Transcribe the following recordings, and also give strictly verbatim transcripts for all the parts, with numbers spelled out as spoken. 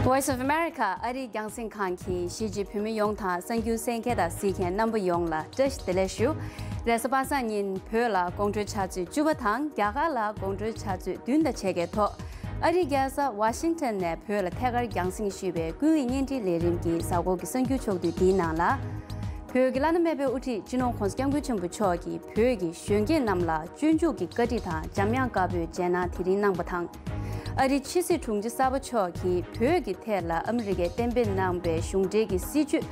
Voice of America ཨ་རིའི་རྒྱང་སྲིང་ཁང་གིས་གཞིས་བྱེས་བོད་མི་ཡོངས་དང་གསར་འགྱུར་གསན་མཁན་དང་གཟིགས་མཁན་རྣམ་པ་ཡོངས་ལ་བཀྲ་ཤིས་བདེ་ལེགས་ཞུ། རེས་གཟའ་པ་སངས་ཉིན་བོད་ལ་དགོང་དྲོའི་ཆུ་ཚོད་བཅུ་པ་དང་རྒྱ་གར་ལ་དགོང་དྲོའི་ཆུ་ཚོད་བདུན་དང་ཕྱེད་ཀའི་ཐོག་ཨ་རིའི་རྒྱལ་ས་ཝ་ཤིང་ཊོན་ནས་བོད་ལ་ཐད་ཀར་རྒྱང་སྲིང་ཞུས་པའི་ཀུན་གླེང་བརྙན་འཕྲིན་ལས་རིམ་གྱི་གཟའ་འཁོར་གྱི་གསར་འགྱུར་ཕྱོགས་བསྡུས་འདིའི་ནང་ལ། བོད་ཀྱི་བླ་ན་མེད་པའི་དབུ་ཁྲིད་སྤྱི་ནོར་༧གོང་ས་༧སྐྱབས་མགོན་ཆེན་པོ་མཆོག་གིས་བོད་ཀྱི་གཞོན་སྐྱེས་རྣམས་ལ་སྤྱོད་འཇུག་གི་བཀའ་ཁྲིད་དང་འཇམ་དབྱངས་བཀའ་པོད་མཇལ་གནང་དེ་རིང་གནང་བ་དང་། ཨ་རིའི་ཕྱི་སྲིད་དྲུང་ཆེ་གསར་པ་མཆོག་གིས་བོད་ཀྱི་ཐད་ལ་ཨ་མི་རི་ཀས་གཏན་འབེབས་གནང་བའི་གཞུང་འབྲེལ་གྱི་སྲིད་བྱུས་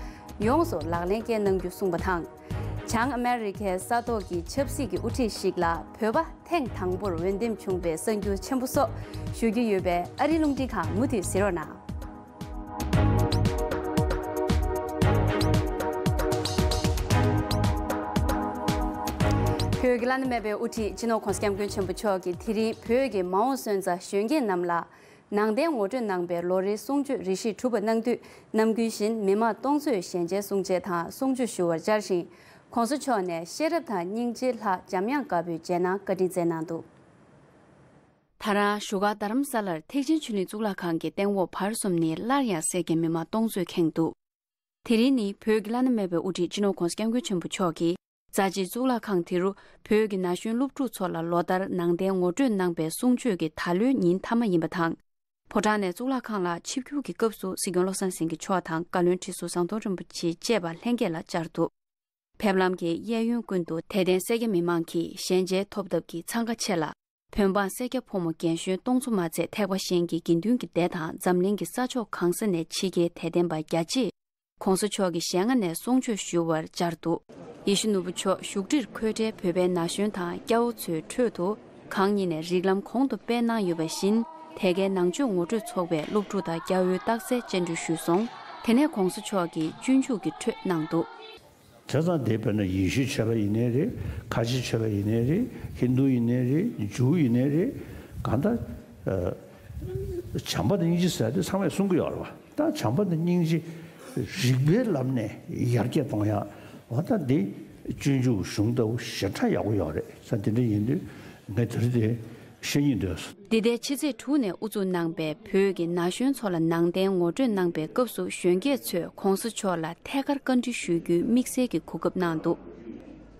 ཡོངས་སུ་ལག་ལེན་བཀལ་གནང་རྒྱུ་གསུངས་པ་དང་། བྱང་ཨ་མེ་རི་ཁའི་ས་ཐོག་གི་ཆབ་སྲིད་ཀྱི་དབུ་ཁྲིད་ཞིག་ལ་བོད་པ་ཐེངས་དང་པོར་འོས་འདེམས་བྱུང་བའི་གསར་འགྱུར་ཆེན་པོ་སོགས་ཞུ་རྒྱུ་ཡོད་པས་ཨ་རིའི་རླུང་འཕྲིན་ཁང་མུ་མཐུད་གཟིགས་རོགས་གནང་། བོད་ཀྱི་བླ་ན་མེད་པའི་དབུ་ཁྲིད་སྤྱི་ནོར་༧གོང་ས་༧སྐྱབས་མགོན་ཆེན་པོ་མཆོག་གིས་དེ་རིང་བོད་ཀྱི་མ་འོངས་སོན་རྩ་གཞོན་སྐྱེས་རྣམས་ལ་ནང་བསྟན་ངོ་སྤྲོད་གནང་པའི་ལོ་རེའི་གསུང་ཆོས་རེ་ཞིག་གྲུབ་པ་གནང་དུས་ནམ་རྒྱུན་བཞིན་མི་མང་སྟོང་ཚོས་ཞལ་མཇལ་གསུང་བྱེད་དང་གསུང་ཆོས་ཞུ་བར་བཅར་ཞིང་། ༸གོང་ས་མཆོག་ནས་ཤེས་རབ་དང་སྙིང་རྗེའི་ལྷ་འཇམ་དབྱངས་བཀའ་པོད་མཇལ་གནང་བཀའ་དྲིན་སྩལ་གནང་འདུག་ད་རང་བཞུགས་སྒར་རྡ་རམ་ས་ལར་ཐེག་ཆེན་ཆོས་གླིང་གཙུག་ལག་ཁང་གི་སྟེང་འོག་བར་གསུམ་ནས་སླར་ཡང་སེར་སྐྱ་མི་མང་སྟོང་ཚོས་ཁེངས་འདུག་དེ་རིང་ནི་བོད་ཀྱི་བླ་ན་མེད་པའི་དབུ་ཁྲིད་སྤྱི་ནོར་༸གོང་ས་༸སྐྱབས་མགོན་ཆེན་པོ་མཆོག་གིས་རྫ་ཆེན་གཙུག་ལག་ཁང་དེ་རུ་བོད་ཀྱི་ན་གཞོན་སློབ་ཕྲུག་ཚོ་ལ་ལོ་ལྟར་ནང་བསྟན་ངོ་སྤྲོད་གནང་པའི་གསུང་ཆོས་ཀྱི་ད་ལོའི་ཉིན་མཐའ་མ་ཡིན་པ་དང་། ཕོ་བྲང་ནས་གཙུག་ལག་ཁང་ལ་ཆིབས་བསྒྱུར་གྱི་སྐབས་སུ་སྲིད་སྐྱོང་བློ་བཟང་སེང་གེ་མཆོག་དང་བཀའ་བློན་ཁྲི་ཟུར་ཟམ་གདོང་རིན་པོ་ཆེ་བཅས་པ་ལྷན་རྒྱས་ལ་བཅར་འདུག་ཕེབས་ལམ་གྱི་གཡས་གཡོན་ཀུན་ཏུ་དད་ལྡན་སེར་སྐྱ་མི་མང་གིས་ཞལ་མཇལ་ཐོབ་ཐབས་ཀྱི་འཚང་ཁ་ཆེ་ལ། བོད་འབངས་སེར་སྐྱ་ཕོ་མོ་རྒན་གཞོན་སྟོང་ཚོ་མ་ཚད་ཐེག་པ་གཞན་གྱི་དགེ་འདུན་གྱི་སྡེ་དང་འཛམ་གླིང་གི་ས་ཕྱོགས་གང་ས་ནས་ཕྱི་རྒྱལ་དད་ལྡན་པ་རྒྱ་ཆེས་༸གོང་ས་མཆོག་གི་ཞལ་སྔ་ནས་གསུང་ཆོས་ཞུ་བར་བཅར་འདུག་ཡིད་བཞིན་ནོར་བུ་མཆོག་བཞུགས་ཁྲིར་འཁོད་གྲལ་བོད་པའི་ན་གཞོན་དང་སྐྱ་བོ་ཚོའི་ཁྲོད་དུ་གང་ཉིད་ནས་རིགས་ལམ་གོང་དུ་སྤེལ་གནང་ཡོད་པ་བཞིན། དེ་གའི་ནང་ཆོས་ངོ་སྤྲོད་ཚོགས་པའི་སློབ་ཕྲུག་དང་སྐྱ་བོའི་རྟགས་གསལ་སྤྱན་འབུལ་ཞུས་སོང་། དེ་ནས་༸གོང་ས་མཆོག་གིས་སྤྱོད་འཇུག་གི་ཁྲོད་གནང་འདུག་བྱས་ཙང་དེ་དཔེར་ན་ཡེ་ཤུའི་ཆོས་པ་ཡིན་ནའི་རེད། ཁ་ཆེའི་ཆོས་པ་ཡིན་ནའི་རེད། ཧིན་དུ་ཡིན་ནའི་རེད། ཇུའུ་ཡིན་ནའི་རེད། གང་ལྟར་ཨ་བྱམས་པ་དང་སྙིང་རྗེ་ཟེར་དེ་ཚང་མས་གསུང་གི་ཡོད་རེད་བ། ད་བྱམས་པ་དང་སྙིང་རྗེ་རིག་པའི་ལམ་ནས་ཡར་རྒྱས་གཏོང་ཡག་འོ་ད་འདི་སྤྱོད་འཇུག་གཞུང་ལྟ་བུ་ཞེ་དྲག་ཡག་པོ་ཡོད་རེད་ཟེར། དེ་འདྲ་ཡིན་དུས་ངས་དེ་རིང་དེ་བཤད་སྙིང་འདོད། འདི་ཟླའི་ཕྱི་ཚེས་དྲུག་ནས་དབུ་འཛུགས་གནང་པའི་བོད་ཀྱི་ན་གཞོན་ཚོ་ལ་ནང་བསྟན་ངོ་སྤྲོད་གནང་པའི་སྐབས་སུ་གཞོན་སྐྱེས་ཚོས་༸གོང་ས་མཆོག་ལ་ཐད་ཀར་བཀའ་འདྲི་ཞུ་རྒྱུའི་དམིགས་བསལ་གྱི་གོ་སྐབས་གནང་འདུག་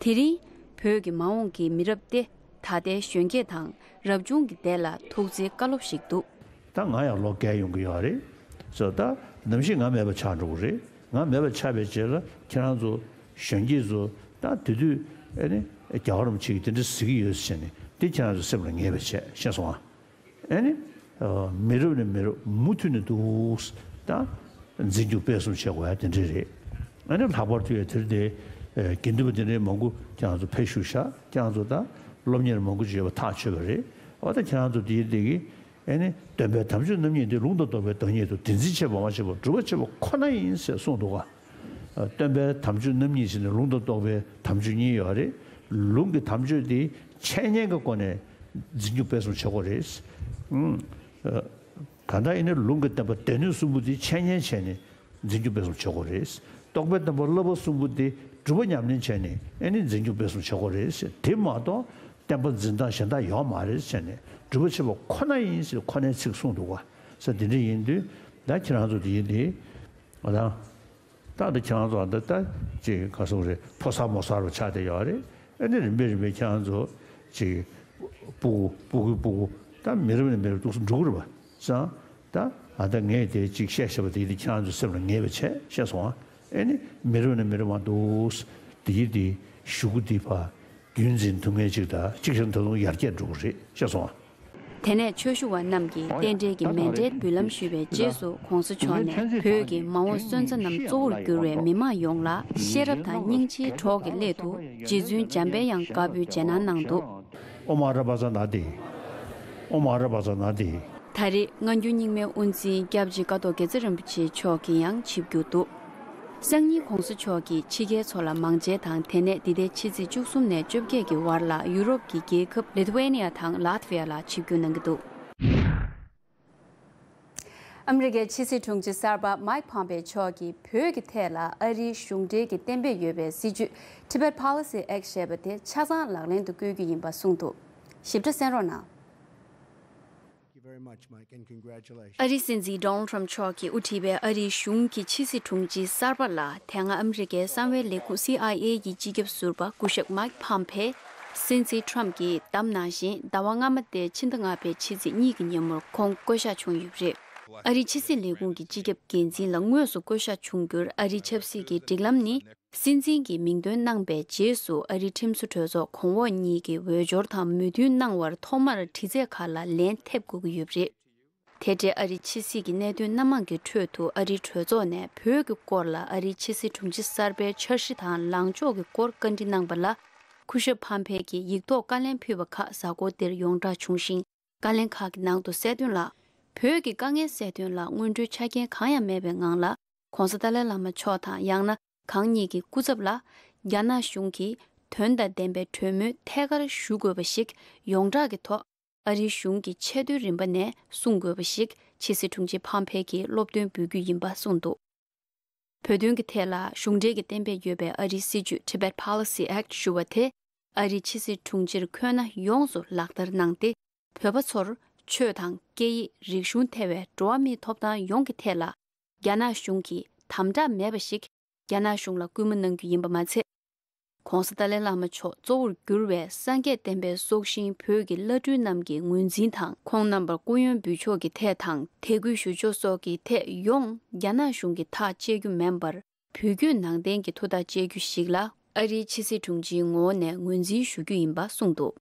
དེ་རིང་བོད་ཀྱི་མ་འོངས་ཀྱི་མི་རབས་ཏེ་ད་ལྟའི་གཞོན་སྐྱེས་དང་རབ་བྱུང་གི་སྡེ་ལ་ཐུགས་བརྩེའི་བཀའ་སློབ་ཞིག་འདུག་ད་ང་ཡང་ལོ་བརྒལ་ཡོང་གི་ཡོད་རེད། སོ་ད་ནམ་ཞིག་ང་མེད་པ་ཆགས་འགྲོ་གི་རེད། ང་མེད་པ་ཆགས་པའི་རྗེས་ལ་ཁྱེད་རང་ཚོ་གཞོན་སྐྱེས་ཚོ་ད་དེ་དུས་ཨེ་ནི་རྒྱལ་བ་རིན་པོ་ཆེ་གིས་དེ་འདྲ་ཟེར་གྱི་ཡོད་ཟེར་ནས་དེ་ཁྱེད་རང་ཚོ་སེམས་ལ་ངེས་པ་བྱས། ཤེས་སོང་ཨ། ཨེ་ནི་མི་རབས་ནས་མི་རབས་མུ་མཐུད་ནས་འདུག་ད་འཛིན་སྐྱོང་སྤེལ་གསུམ་བྱེད་དགོས་ཡ་དེ་འདྲ་རེད། ཨ་ནི་ལྷག་པར་དུ་ཡ་དེར་དེ་དགེ་འདུན་པ་དེ་འདྲའི་མང་པོ་ཁྱེད་རང་ཚོ་ཕེབས་བཞུགས་ཤག་ཁྱེད་རང་ཚོ་ད་སློབ་གཉེར་མང་པོ་ཅིག་ཡོད་པ་ཐག་ཆོད་པ་རེད། འོ་ད་ཁྱེད་རང་ཚོ་དེའི་དེ་གི་ཨེ་ནི་སྟོན་པའི་དམ་ཆོས་རྣམ་གཉིས་དེ་ལུང་དང་རྟོགས་པའི་བདག་ཉིད་དུ། དེ་འཛིན་བྱེད་པ་མ་བྱས་པར་སྒྲུབ་པ་བྱེད་པ་ཁོ་ན་ཡིན་ཟེར་གསུངས་འདུག་ག་སྟོན་པའི་དམ་ཆོས་རྣམ་གཉིས་ཟེར་ནས་ལུང་དང་རྟོགས་པའི་དམ་ཆོས་གཉིས་ཡོད་རེད། ལུང་གི་དམ་ཆོས་དེ་འཆད་ཉན་གྱི་སྒོ་ནས་འཛིན་སྐྱོང་སྤེལ་གསུམ་བྱེད་དགོས་རེད། ཨུམ། གང་ལྟར་ཡིན་ན་ལུང་གི་བསྟན་པ་སྡེ་སྣོད་གསུམ་པོ་དེ་འཆད་ཉན་བྱས་ནས་འཛིན་སྐྱོང་སྤེལ་གསུམ་བྱེད་དགོས་རེད། རྟོགས་པའི་བསྟན་པ་བསླབ་པ་གསུམ་པོ་དེ་སྒྲུབ་པ་ཉམས་ལེན་བྱས་ནས་ཨེ་ནི་འཛིན་སྐྱོང་སྤེལ་གསུམ་བྱེད་དགོས་རེད། དེ་མ་གཏོགས་བསྟན་པ་འཛིན་སྟངས་གཞན་དག་ཡོད་མ་རེད་བྱས་ནས་སྒྲུབ་པ་བྱེད་པ་ཁོ་ན་ཡིན་ཟེར་ཁོ་ནའི་ཚིག་གསུངས་འདུག་ག་ས་དེ་འདྲ་ཡིན་དུས་ད་ཁྱེད་རང་ཚོ་དེ་ཡིན་དེ་ང་དང་། ད་འདི་ཁྱེད་རང་ཚོ་འདི་ལྟ་ཅིག་ག་སོང་རེད། ཕོ་གསར་མོ་གསར་རུ་ཆགས་བསྡད་ཡོད་རེད། ཨ་ནི་རིམ་པས་རིམ་པས་ཁྱེད་རང་ཚོ་ཅིག་སྤུ་གུ་སྤུ་གུའི་སྤུ་གུ་ད་མི་རབས་ནས་མི་རབས་འདུག་སེ་འགྲོ་གི་རེད་པ། སང་ད་ཨ་ད་ངས་དེ་ཅིག་བཤད་བཤད་པ་དེ་དེ་ཁྱེད་རང་ཚོ་སེམས་ལ་ངེས་པ་བྱས་བཤད་སོང་ཨ། ཨ་ནི་མི་རབས་ནས་མི་རབས་མ་འདུག་སེ་དེ་ཡི་དེ་གཞུག་གུ་དེ་ཕར་རྒྱུན་འཛིན་ཐུབ་མཁན་ཅིག་དང་ཅིག་བྱས་ན་ད་དུང་ཡར་རྒྱས་འགྲོ་གི་རེད་བཤད་སོང་ཨ། དེ་ནས་ཆོས་ཞུ་བ་རྣམས་ཀྱིས་རྟེན་འབྲེལ་གྱི་མཎྜལ་འབུལ་ལམ་ཞུས་པའི་རྗེས་སུ་༸གོང་ས་མཆོག་ནས་བོད་ཀྱི་མ་འོངས་སོན་རྩ་རྣམས་གཙོ་བོར་གྱུར་བའི་མི་མང་ཡོངས་ལ་ཤེས་རབ་དང་སྙིང་རྗེའི་གྲོགས་ཀྱི་སླད་དུ་རྗེ་བཙུན་འཇམ་པའི་དབྱངས་བཀའ་པོད་མཇལ་གནང་གནང་འདུག་ཨོཾ་ཨ་ར་པ་ཙ་ན་དྷཱིཿ། ཨོཾ་ཨ་ར་པ་ཙ་ན་དྷཱིཿ། ད་རེས་སྔ་འགྱུར་རྙིང་མའི་དབུ་འཛིན་སྐྱབས་རྗེ་ཀཿཐོག་དགེ་རྩེ་རིན་པོ་ཆེ་མཆོག་གིས་ཡང་ཆིབས་བསྒྱུར་འདུག་སང་ཉིན་༸གོང་ས་མཆོག་གིས་ཕྱི་རྒྱལ་ཚོ་ལ་མང་མཇལ་དང་དེ་ནས་འདི་ཟླའི་ཕྱི་ཚེས་བཅུ་གསུམ་ནས་བཅོ་བརྒྱད་ཀྱི་བར་ལ་ཡུ་རོབ་ཀྱི་རྒྱལ་ཁབ་ལི་ཐུ་ཝེ་ནི་ཡ་དང་ལཱཐ་ཝི་ཡ་ལ་ཆིབས་བསྒྱུར་གནང་གི་འདུག་ཨ་མི་རི་ཀའི་ཕྱི་སྲིད་དྲུང་ཆེ་གསར་པ་མའིག་ཕོམ་པེ་མཆོག་གིས་བོད་ཀྱི་ཐད་ལ་ཨ་རིའི་གཞུང་འབྲེལ་གྱི་གཏན་འབེབས་ཡོད་པའི་སྲིད་བྱུས་Tibet Policy Act ཞེས་པ་དེ་ཆ་ཚང་ལག་ལེན་དུ་བཀོད་རྒྱུ་ཡིན་པ་གསུངས་འདུག་ཞིབ་ཕྲ་གསན་རོགས་གནང་། very much, Mike, and congratulations. ཨ་རིའི་སྲིད་འཛིན་ཌོ་ནལ་ཊམ་མཆོག་གིས་དབུ་ཁྲིད་པའི་ཨ་རིའི་གཞུང་གི་ཕྱི་སྲིད་དྲུང་ཆེ་གསར་པ་ལ་དེ་སྔ་ཨ་མི་རི་ཀའི་གསང་བའི་ལས་ཁུངས་སི་ཨའི་ཨེ་ཡི་སྤྱི་ཁྱབ་ཟུར་པ་སྐུ་ཞབས་མའིག་ཕམ་ཕེ། སྲིད་འཛིན་ཊམ་གྱིས་བདམས་གནང་བཞིན་ཟླ་བ་སྔ་མ་སྟེ་ཕྱི་ཟླ་ལྔ་པའི་ཕྱི་ཚེས་གཉིས་ཀྱི་ཉིན་མོར་ཁོང་བསྐོ་གཞག་བྱུང་ཡོད་པ་རེད། ཨ་རིའི་ཕྱི་སྲིད་ལས་ཁུངས་ཀྱི་སྤྱི་ཁྱབ་འགན་འཛིན་ལ་དངོས་སུ་བསྐོ་གཞག་བྱུང་རྒྱུར་ཨ་རིའི་ཆབ་སྲིད་ཀྱི་སྒྲིག་ལམ་ནི། སྲིད་འཛིན་གྱི་མིང་འདོན་གནང་པའི་རྗེས་སུ་ཨ་རིའི་ཁྲིམས་བཟོ་གྲོས་ཚོགས་གོང་འོག་གཉིས་ཀྱིས་འོས་སྦྱོར་དང་མོས་མཐུན་གནང་བར་ཐོག་མར་དྲི་རྩད་ཁག་ལ་ལན་ཐེབས་དགོས་ཀྱི་ཡོད་པ་རེད། དེ་འབྲེལ་ཨ་རིའི་ཕྱི་སྲིད་ཀྱི་གནད་དོན་སྣ་མང་གི་ཁྲོད་དུ་ཨ་རིའི་གྲོས་ཚོགས་ནས་བོད་ཀྱི་སྐོར་ལ་ཨ་རིའི་ཕྱི་སྲིད་དྲུང་ཆེ་གསར་པའི་འཆར་གཞི་དང་ལངས་ཕྱོགས་ཀྱི་སྐོར་བཀའ་འདྲི་གནང་པ་ལ། སྐུ་ཞབས་ཕམ་ཕེ་གྱིས་ཡིག་ཐོག་བཀའ་ལན་ཕུལ་བ་ཁག་གཟའ་འཁོར་འདིར་ཡོངས་བསྒྲགས་བྱུང་ཞིང་། བཀའ་ལན་ཁག་གི་ནང་དུ་གསལ་དོན་ལ། བོད་ཀྱི་དཀའ་ངལ་སེལ་དོན་ལ་སྔོན་འགྲོའི་ཆ་རྐྱེན་གང་ཡང་མེད་པའི་ངང་ལ། ྋགོང་ས་ཏཱ་ལའི་བླ་མ་མཆོག་དང་ཡང་ན་གང་ཉིད་ཀྱི་སྐུ་ཚབ་ལ། རྒྱ་ནག་གཞུང་གིས་དོན་དང་ལྡན་པའི་གྲོས་མོལ་ཐད་ཀར་ཞུ་དགོས་པ་ཞིག་ཡོངས་གྲགས་ཀྱི་ཐོག་ཨ་རིའི་གཞུང་གི་ཆེས་མཐོའི་རིམ་པ་ནས་གསུང་དགོས་པ་ཞིག་ཕྱི་སྲིད་དྲུང་ཆེ་ཕམ་ཕེ་གིས་སློབ་སྟོན་འབུལ་རྒྱུ་ཡིན་པ་གསུངས་འདུག་བོད་དོན་གྱི་ཐད་ལ་གཞུང་འབྲེལ་གྱི་གཏན་འབེབས་ཡོད་པའི་ཨ་རིའི་སྲིད་བྱུས་Tibet Policy Act ཞུ་བ་དེ་ཨ་རིའི་ཕྱི་སྲིད་དྲུང་ཆེར་འཁོད་ན་ཡོངས་སུ་ལག་བསྟར་གནང་སྟེ། བོད་པ་ཚོར་ཆོས་དང་སྐད་ཡིག་རིག་གཞུང་ཐེ་བའི་འགྲོ་བ་མིའི་ཐོབ་ཐང་ཡོངས་ཀྱི་ཐད་ལ་རྒྱ་ནག་གཞུང་གིས་དམ་དྲག་མེད་པ་ཞིག་རྒྱ་ནག་གཞུང་ལ་སྐུལ་མ་གནང་རྒྱུ་ཡིན་པ་མ་ཚད། ྋགོང་ས་ཏཱ་ལའི་བླ་མ་མཆོག་གཙོ་བོར་གྱུར་བའི་སངས་རྒྱས་བསྟན་པའི་སྲོག་ཤིང་བོད་ཀྱི་བླ་སྤྲུལ་རྣམས་ཀྱི་ངོས་འཛིན་དང་། ཁོང་རྣམ་པར་སྐུ་ཡོན་འབུལ་ཕྱོགས་ཀྱི་ཐད་དང་དད་གུས་ཞུ་ཕྱོགས་སོགས་ཀྱི་ཐད་ཡོངས་རྒྱ་ནག་གཞུང་གིས་ཐག་བཅད་རྒྱུ་མིན་པར། བོད་བརྒྱུད་ནང་བསྟན་གྱི་ཐུགས་ཐག་བཅད་རྒྱུ་ཞིག་ལ་ཨ་རིའི་ཕྱི་སྲིད་དྲུང་ཆེའི་ངོ་བོ་ནས་ངོས་འཛིན་ཞུ་རྒྱུ་ཡིན་པ་གསུངས་འདུག་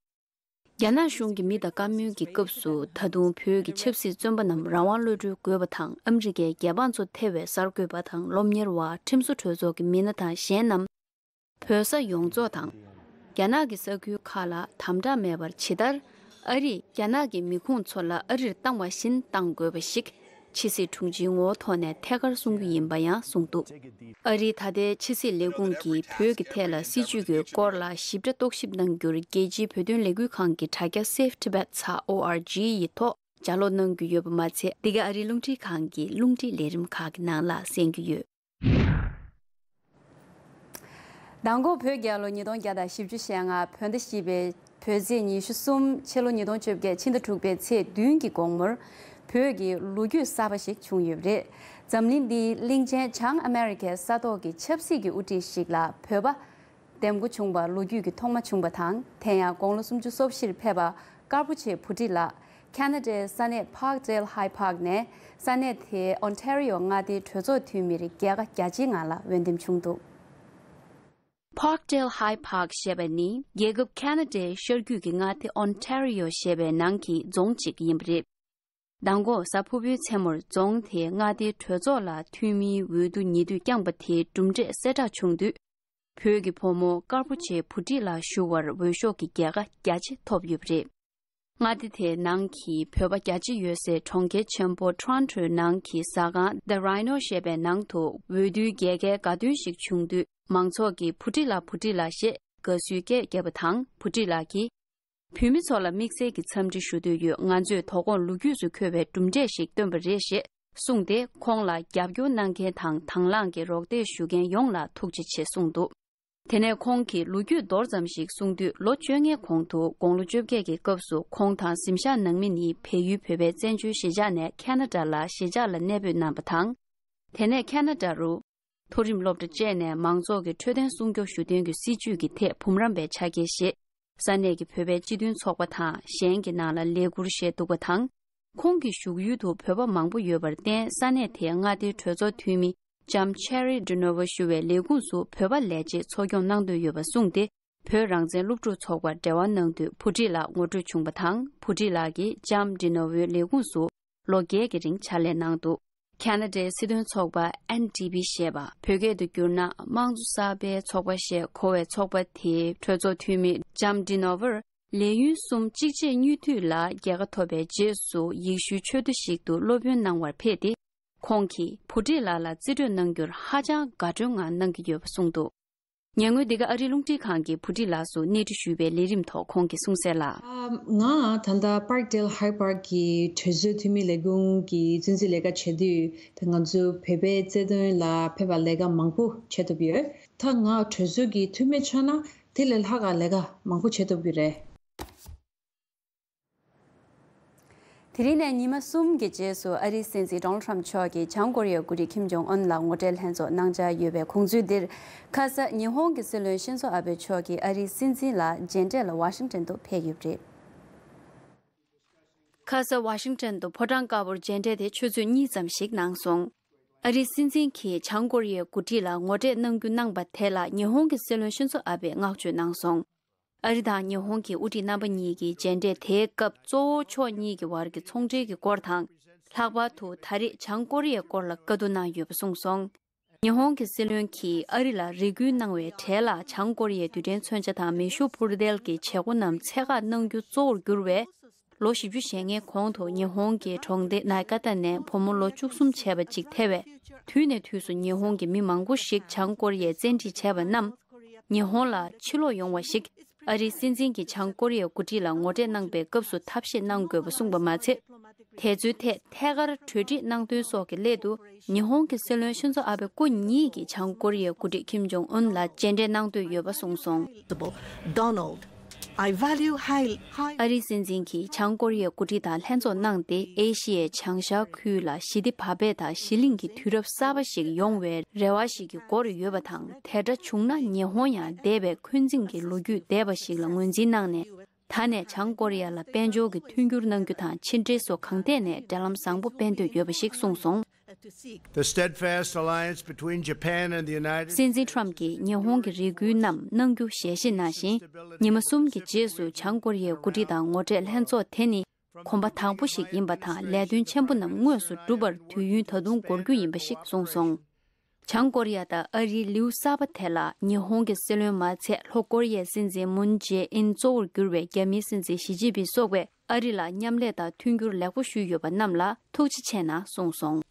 རྒྱ་ནག་གཞུང་གིས་མི་དང་བཀའ་མོལ་གྱི་སྐབས་སུ་ད་དུང་བོད་ཀྱི་ཆབ་སྲིད་བཙོན་པ་རྣམས་རང་དབང་གློད་གྲོལ་དགོས་པ་དང་། ཨ་མི་རི་ཀའི་རྒྱལ་འབངས་ཚོ་ཐེ་བའི་གསར་འགོད་པ་དང་སློབ་གཉེར་བ། ཁྲིམས་བཟོ་གྲོས་ཚོགས་ཀྱི་མི་སྣ་དང་གཞན་རྣམས་བོད་ས་ཡོངས་རྫོགས་དང་། རྒྱ་ནག་གི་ས་ཁུལ་ཁག་ལ་དམ་དྲག་མེད་པར་ཇི་ལྟར་ཨ་རིས་རྒྱ་ནག་གི་མི་ཁུངས་ཚོ་ལ་ཨ་རིར་བཏང་བ་བཞིན་བཏང་དགོས་པ་ཞིག་ཕྱི་སྲིད་དྲུང་ཆེའི་ངོ་བོ་ཐོག་ནས་ཐད་ཀར་གསུང་རྒྱུ་ཡིན་པ་ཡང་གསུངས་འདུག་ཨ་རིའི་ད་ལྟའི་ཕྱི་སྲིད་ལས་ཁུངས་ཀྱིས་བོད་ཀྱི་ཐད་ལ་སྲིད་བྱུས་ཀྱི་སྐོར་ལ་ཞིབ་ཕྲ་རྟོག་ཞིབ་གནང་རྒྱུར་རྒྱལ་སྤྱིའི་བོད་དོན་ལས་འགུལ་ཁང་གི་དྲ་རྒྱ་Save Tibet ཚ་ཨོ་ཨར་ཇི་ཡི་ཐོག་ལྗགས་ཀློག་གནང་རྒྱུ་ཡོད་པ་མ་ཚད། འདི་ག་ཨ་རིའི་རླུང་འཕྲིན་ཁང་གི་རླུང་འཕྲིན་ལས་རིམ་ཁག་གི་ནང་ལ་གསན་རྒྱུ་ཡོད། མདང་དགོང་བོད་རྒྱལ་ལོ་ཉིས་སྟོང་བརྒྱ་དང་བཞི་བཅུ་ཞེ་ལྔ་བོད་ཟླ་བཞི་པའི་བོད་ཚེས་ཉི་ཤུ་གསུམ་ཕྱི་ལོ་ཉིས་སྟོང་བཅོ་བརྒྱད་ཕྱི་ཟླ་དྲུག་པའི་ཚེས་བདུན་གྱི་དགོང་མོར་བོད་ཀྱི་ལོ་རྒྱུས་གསར་པ་ཞིག་བྱུང་ཡོད་པ་རེད། འཛམ་གླིང་འདིའི་གླིང་ཆེན་བྱང་ཨ་མེ་རི་ཁའི་ས་ཐོག་གི་ཆབ་སྲིད་ཀྱི་དབུ་ཁྲིད་ཞིག་ལ་བོད་པ་འདེམས་བསྐོ་བྱུང་བ་ལོ་རྒྱུས་ཀྱི་ཐོག་མ་བྱུང་བ་དང་། དེ་ཡང་དགུང་ལོ་སུམ་ཅུ་སོ་བཞིར་ཕེབས་པ་ཀར་པོ་ཆེ་བྷོ་ཊི་ལགས་ཁ་ན་ཌའི་ས་གནས་Parkdale High Park ནས་ས་གནས་དེའི་Ontario མངའ་སྡེའི་གྲོས་ཚོགས་འཐུས་མིར་རྒྱལ་ཁ་རྒྱ་ཆེའི་ངང་ལ་འོས་འདེམས་བྱུང་འདུག Parkdale High Park ཞེས་པ་ནི་རྒྱལ་ཁབ་ཁ་ན་ཌའི་ཤར་རྒྱུད་ཀྱི་མངའ་སྡེ་Ontario ཞེས་པའི་ནང་གི་རྫོང་གཅིག་ཡིན་པ་རེད། མདང་དགོང་གཟའ་ཕུར་བུའི་མཚན་མོར་རྫོང་དེའི་མངའ་སྡེའི་གྲོས་ཚོགས་ལ་འཐུས་མིའི་འོས་བསྡུ་ཉེ་དུས་བསྐྱངས་པ་དེའི་གྲུབ་འབྲས་གསལ་བསྒྲགས་བྱུང་དུས། བོད་ཀྱི་བུ་མོ་ཀར་པོ་ཆེ་བྷོ་ཊི་ལགས་ཞུ་བར་འོས་ཤོག་གི་རྒྱལ་ཁ་རྒྱ་ཆེ་ཐོབ་ཡོད་པ་རེད། མངའ་སྡེ་དེའི་ནང་གི་བོད་པ་རྒྱ་ཆེ་ཡོད་སའི་གྲོང་ཁྱེར་ཆེན་པོ་Toronto ནང་གི་ཟ་ཁང་The Rhino ཞེས་པའི་ནང་དུ་འོས་བསྡུའི་རྒྱལ་ཁའི་དགའ་སྟོན་ཞིག་བྱུང་དུས། མང་ཚོགས་ཀྱིས་བྷོ་ཊི་ལགས་བྷོ་ཊི་ལགས་ཞེས་དགའ་བསུའི་སྐད་བརྒྱབ་པ་དང་། བྷོ་ཊི་ལགས་ཀྱིས། བོད་མི་ཚོ་ལ་དམིགས་བསལ་གྱི་འཚམས་འདྲི་ཞུ་འདོད་ཡོད། ང་ཚོས་དོ་དགོང་ལོ་རྒྱུས་སུ་འཁོད་པའི་གྲུབ་འབྲས་ཤིག་བཏོན་པ་རེད་ཞེས་གསུངས་ཏེ། ཁོང་ལ་རྒྱབ་སྐྱོར་གནང་མཁན་དང་དང་བླངས་ཀྱི་རོགས་འདེགས་ཞུ་མཁན་ཡོངས་ལ་ཐུགས་རྗེ་ཆེ་གསུངས་འདུག་དེ་ནས་ཁོང་གིས་ལོ་རྒྱུས་མདོར་ཙམ་ཞིག་གསུངས་དུས། ལོ་བཅོ་ལྔའི་གོང་དུ་དགུང་ལོ་བཅོ་བརྒྱད་ཀྱི་སྐབས་སུ་ཁོང་དང་གཟིམ་ཤག་ནང་མི་ནི་བལ་ཡུལ་བོད་པའི་བཙན་བྱོལ་གཞིས་ཆགས་ནས་ཁ་ན་ཌ་ལ་གཞིས་ཆགས་ལ་གནས་སྤོས་གནང་བ་དང་། དེ་ནས་ཁ་ན་ཌ་རུ་མཐོ་རིམ་སློབ་གྲྭ་བཅས་ནས་མང་ཚོགས་ཀྱི་འཕྲོད་བསྟེན་སྲུང་སྐྱོབ་ཞུ་དོན་གྱི་སྲིད་བྱུས་ཀྱི་ཐད་འབུམ་རམས་པའི་ཕྱག་འཁྱེར་བཞེས། ས་གནས་ཀྱི་བོད་པའི་སྤྱི་མཐུན་ཚོགས་པ་དང་གཞན་གྱི་ནང་ལ་ལས་འཁུར་བཞེས་འདུག་པ་དང་། ཁོང་གི་བཞུགས་ཡུལ་དུ་བོད་པ་མང་པོ་ཡོད་པར་བརྟེན། ས་གནས་དེའི་མངའ་སྡེའི་གྲོས་ཚོགས་འཐུས་མི་ལྕམ་Cheri Dinova ཞུ་བའི་ལས་ཁུངས་སུ་བོད་པ་ལས་བྱེད་འཚོ་སྐྱོང་གནང་འདོད་ཡོད་པ་གསུངས་ཏེ། བོད་རང་བཙན་སློབ་ཕྲུག་ཚོགས་པར་འབྲེལ་བ་གནང་དུས་བྷོ་ཊི་ལགས་ངོ་སྤྲོད་བྱུང་བ་དང་། བྷོ་ཊི་ལགས་ཀྱིས་ལྕམ་Dinovaའི་ལས་ཁུངས་སུ་ལོ་བརྒྱད་ཀྱི་རིང་ཕྱག་ལས་གནང་འདུག་ཁ་ན་ཌའི་སྲིད་དོན་ཚོགས་པ་ཨེན་ཌི་པི་ཞེས་པ། བོད་སྐད་དུ་བསྒྱུར་ན་དམངས་གཙོ་གསར་པའི་ཚོགས་པ་ཞེས་གོ་བའི་ཚོགས་པ་དེའི་གྲོས་ཚོགས་འཐུས་མི་ལྕམ་Dinovaར་ལས་ཡུན་གསུམ་གཅིག་རྗེས་གཉིས་མཐུད་ལ་རྒྱལ་ཁ་ཐོབ་པའི་རྗེས་སུ་ཡེ་ཤུའི་ཆོས་སྡེ་ཞིག་ཏུ་སློབ་དཔོན་གནང་བར་ཕེབས་ཏེ། ཁོང་གིས་བྷོ་ཊི་ལགས་ལ་རྩིས་སྤྲོད་གནང་རྒྱུར་ཧ་ཅང་དགའ་སྤྲོའི་ངང་གནང་གི་ཡོད་པ་གསུངས་འདུག་ཉེ་སྔོན་འདི་ག་ཨ་རིའི་རླུང་འཕྲིན་ཁང་གིས་བྷོ་ཊི་ལགས་སུ་གནས་འདྲི་ཞུས་པའི་ལས་རིམ་ཐོག་ཁོང་གིས་གསུངས་གསལ་ལ། ཨ། ང་ད་ལྟ་Parkdale High Parkགི་གྲོས་ཚོགས་འཐུས་མི་ལས་ཁུངས་ཀྱི་གཙོ་འཛིན་ལས་ཀ་བྱེད་དུས། ད་ང་ཚོ་བོད་པའི་རྩ་དོན་ལ་ཕེབས་པ་ལས་ཀ་མང་པོ་བྱེད་ཐུབ་ཡོད། ད་ང་གྲོས་ཚོགས་ཀྱི་འཐུས་མི་ཆགས་ན་དེ་ལས་ལྷག་ག་ལས་ཀ་མང་པོ་བྱེད་ཐུབ་ཀྱི་རེད། དེ་རིང་ནས་ཉི་མ་གསུམ་གྱི་རྗེས་སུ་ཨ་རིའི་སྲིད་འཛིན་ཌོ་ནལ་ཊམ་མཆོག་གིས་བྱང་ཀོ་རི་ཡའི་འགོ་ཁྲིད་ཁིམ་ཇོང་ཨུན་ལ་ངོ་འཕྲད་ལྷན་ཚོགས་གནང་འཆར་ཡོད་པའི་གོང་ཚུལ་འདིར། ཁ་ས་ཉི་ཧོང་གི་སྲིད་བློན་ཤིན་ཛོ་ཨ་བེ་མཆོག་གིས་ཨ་རིའི་སྲིད་འཛིན་ལ་མཇལ་འཕྲད་ལ་ཝ་ཤིང་ཊོན་དུ་ཕེབས་ཡོད་པ་རེད། ཁ་ས་ཝ་ཤིང་ཊོན་དུ་ཕོ་བྲང་དཀར་པོར་མཇལ་འཕྲད་དེ་ཆུ་ཚོད་གཉིས་ཙམ་ཞིག་གནང་སོང་། ཨ་རིའི་སྲིད་འཛིན་གྱིས་བྱང་ཀོ་རི་ཡའི་འགོ་ཁྲིད་ལ་ངོ་འཕྲད་གནང་རྒྱུ་གནང་པ་དེ་ལ་ཉི་ཧོང་གི་སྲིད་བློན་ཤིན་ཛོ་ཨ་བེས་བསྔགས་བརྗོད་གནང་སོང་། ཨ་རི་དང་ཉི་ཧོང་གི་དབུ་ཁྲིད་རྣམ་པ་གཉིས་ཀྱི་མཇལ་འཕྲད་དེའི་སྐབས་གཙོ་བོ་ཕྱོགས་གཉིས་ཀྱི་བར་གྱི་ཚོང་འབྲེལ་གྱི་སྐོར་དང་། ལྷག་པར་དུ་ད་རེས་བྱང་ཀོ་རི་ཡའི་སྐོར་ལ་བཀའ་བསྡུར་གནང་ཡོད་པ་གསུངས་སོང་། ཉི་ཧོང་གི་སྲིད་བློན་གྱིས་ཨ་རི་ལ་རེ་སྐུལ་གནང་བའི་གྲས་ལ་བྱང་ཀོ་རི་ཡའི་རྡུལ་ཕྲན་མཚོན་ཆ་དང་མེ་ཤུགས་འཕུར་མདེལ་གྱི་བྱེད་སྒོ་རྣམས་ཚད་བཀག་གནང་རྒྱུ་གཙོ་བོར་གྱུར་བའི། ལོ་བཞི་བཅུ་ཞེ་ལྔའི་གོང་དུ་ཉི་ཧོང་གི་གྲོང་སྡེ་ནཱི་ཀ་ཏ་ནས་བུ་མོ་ལོ་བཅུ་གསུམ་བྱས་པ་གཅིག་ཐེ་བའི་དུས་ནས་དུས་སུ་ཉི་ཧོང་གི་མི་མང་པོ་ཞིག་བྱང་ཀོ་རི་ཡས་བཙན་ཁྲིད་བྱས་པ་རྣམས་ཉི་ཧོང་ལ་ཕྱིར་ལོག་ཡོང་བ་ཞིག་ཨ་རིའི་སྲིད་འཛིན་གྱིས་བྱང་ཀོ་རི་ཡའི་འགོ་ཁྲིད་ལ་ངོ་འཕྲད་གནང་པའི་སྐབས་སུ་ཐབས་ཤེས་གནང་དགོས་པ་གསུངས་པ་མ་ཚད། དེ་ཚོའི་ཐད་ཐད་ཀར་གྲོས་འགྲིག་གནང་དོན་སོགས་ཀྱི་སླད་དུ་ཉི་ཧོང་གི་སྲིད་བློན་ཤིན་ཛོ་ཨ་བེ་སྐུ་ཉིད་ཀྱིས་བྱང་ཀོ་རི་ཡའི་འགོ་ཁྲིད་ཁིམ་ཇོང་ཨུན་ལ་མཇལ་འཕྲད་གནང་འདོད་ཡོད་པ་གསུངས་སོང་། Donald, I value high, high. ཨ་རིའི་སྲིད་འཛིན་གྱིས་བྱང་ཀོ་རི་ཡའི་འགོ་ཁྲིད་དང་ལྷན་ཚོགས་གནང་སྟེ་ཨེ་ཤི་ཡའི་བྱང་ཤར་ཁུལ་ལ་ཞི་བདེ་བག་ཕེབས་དང་ཞི་ལྷིང་གི་དུས་རབས་གསར་པ་ཞིག་ཡོང་བའི་རེ་བ་ཞིག་གི་སྒོ་རུ་ཡོད་པ་དང་། དེ་འདྲ་བྱུང་ན་ཉི་ཧོང་ཡང་འདས་པའི་འཁོན་འཛིན་གྱི་ལོ་རྒྱུས་འདས་པ་ཞིག་ལ་ངོས་འཛིན་གནང་ནས། ད་ནས་བྱང་ཀོ་རི་ཡ་ལ་དཔལ་འབྱོར་གྱི་མཐུན་འགྱུར་གནང་རྒྱུ་དང་ཕྱི་འབྲེལ་སོགས་གང་ཐད་ནས་འབྲེལ་ལམ་བཟང་པོ་སྤེལ་འདོད་ཡོད་པ་ཞིག་གསུངས་སོང་། The steadfast alliance between Japan and the United States. སྲིད་འཛིན་ཊམ་གྱིས་ཉི་ཧོང་གི་རེ་སྐུལ་རྣམས་གནང་རྒྱུ་ཞལ་བཞེས་གནང་ཞིང་། ཉི་མ་གསུམ་གྱི་རྗེས་སུ་བྱང་ཀོ་རི་ཡའི་འགོ་ཁྲིད་དང་ངོ་འཕྲད་ལྷན་ཚོགས་དེ་ནི་གོམ་པ་དང་པོ་ཞིག་ཡིན་པ་དང་། ལས་དོན་ཆེན་པོ་རྣམས་དངོས་སུ་འགྲུབ་པར་དུས་ཡུན་ད་དུང་འགོར་རྒྱུ་ཡིན་པ་ཞིག་གསུངས་སོང་། བྱང་ཀོ་རི་ཡ་དང་ཨ་རིའི་ལེའུ་གསར་པ་དེ་ལ་ཉི་ཧོང་གི་སྲིད་བློན་མ་ཚད་ལྷོ་ཀོ་རི་ཡའི་སྲིད་འཛིན་མུན་ཇེ་ཨིན་གཙོ་བོར་གྱུར་བའི་རྒྱ་མིའི་སྲིད་འཛིན་ཞི་ཅིན་ཕིང་སོགས་པས་ཨ་རི་ལ་མཉམ་ལས་དང་མཐུན་འགྱུར་ལེགས་པོ་ཞུས་ཡོད་པ་རྣམས་ལ་ཐུགས་རྗེ་ཆེ་གནང་གསུངས་སོང་།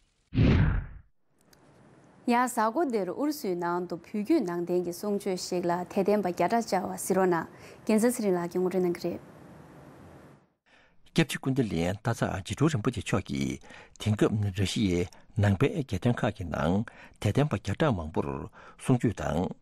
ཡང་གཟའ་འཁོར་འདིར་ཨུ་རུ་སུའི་ནང་དུ་བོད་བརྒྱུད་ནང་བསྟན་གྱི་གསུང་ཆོས་ཤིག་ལ་དད་ལྡན་པ་བརྒྱ་ཕྲག་བཅར་བ་གཟིགས་རོགས་གནང་། རྒྱལ་མཚན་ཚེ་རིང་ལགས་ཀྱིས་ངོ་སྤྲོད་གནང་གི་རེད། སྐྱབས་རྗེ་ཀུན་བདེ་ལེགས་སྟག་ཚང་རྗེ་དྲུང་རིན་པོ་ཆེ་མཆོག་གིས་དེང་སྐབས་ར་ཤི་ཡའི་ནང་པའི་རྒྱལ་དོན་ཁག་གི་ནང་དད་ལྡན་པ་བརྒྱ་ཕྲག་མང་པོར་གསུང་ཆོས་དང་།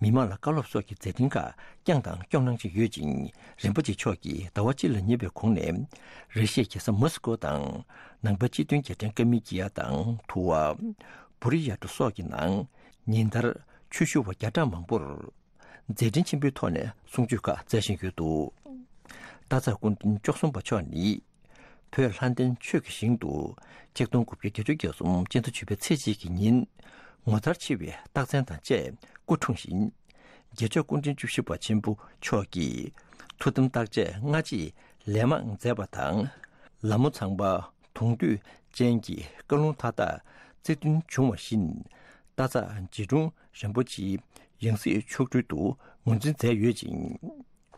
མི་མང་ལ་བཀའ་སློབ་སོགས་ཀྱི་མཛད་འཕྲིན་ཁག་བསྐྱངས་དང་སྐྱོང་གནང་བཞིན་ཡོད་ཅིང་། རིན་པོ་ཆེ་མཆོག་གིས་ཟླ་བ་གཅིག་ལ་ཉེ་བའི་གོང་ནས་ར་ཤི་ཡའི་རྒྱལ་ས་མོ་སི་ཀོ་དང་། ནང་པའི་སྤྱི་མཐུན་རྒྱལ་ཕྲན་ཀ་མི་ཀི་ཡ་དང་ཐུ་ཝ། བུ་རི་ཡ་ཏུ་སོགས་ཀྱི་ནང་ཉིན་ལྟར་ཆོས་ཞུ་བ་བརྒྱ་ཕྲག་མང་པོར། མཛད་འཕྲིན་ཆེན་པོའི་ཐོག་ནས་གསུང་ཆོས་ཁག་བསྩལ་བཞིན་ཡོད་འདུག་སྟག་ཚང་སྐུ་ཕྲེང་བཅུ་གསུམ་པ་མཆོག་ནི། བོད་ལྷ་ལྡན་ཆོས་ཀྱི་ཞིང་དུ་ཆིག་སྟོང་དགུ་བརྒྱ་བརྒྱད་ཅུ་གྱ་གསུམ་སྤྱི་ཟླ་བཅུ་པའི་ཚེས་གཅིག་གི་ཉིན་ངོ་མཚར་ཆེ་བའི་རྟགས་མཚན་དང་བཅས་སྐུ་འཁྲུངས་ཤིང་། རྒྱལ་མཆོག་སྐུ་ཕྲེང་བཅུ་བཞི་པ་ཆེན་པོ་མཆོག་གིས་ཐུགས་དམ་བརྟག་དཔྱད་སྔ་རྗེས་ལན་མང་མཛད་པ་དང་། ལ་མོ་ཚངས་པ་གདུང་འདོད་ཅན་གྱི་བཀའ་ལུང་མཐའ་དག་རྩིས་མཐུན་བྱུང་བ་བཞིན། སྟག་ཚང་རྗེ་དྲུང་རིན་པོ་ཆེའི་ཡང་སྲིད་མཆོག་སྤྲུལ་དུ་ངོས་འཛིན་མཛད་ཡོད་ཅིང་།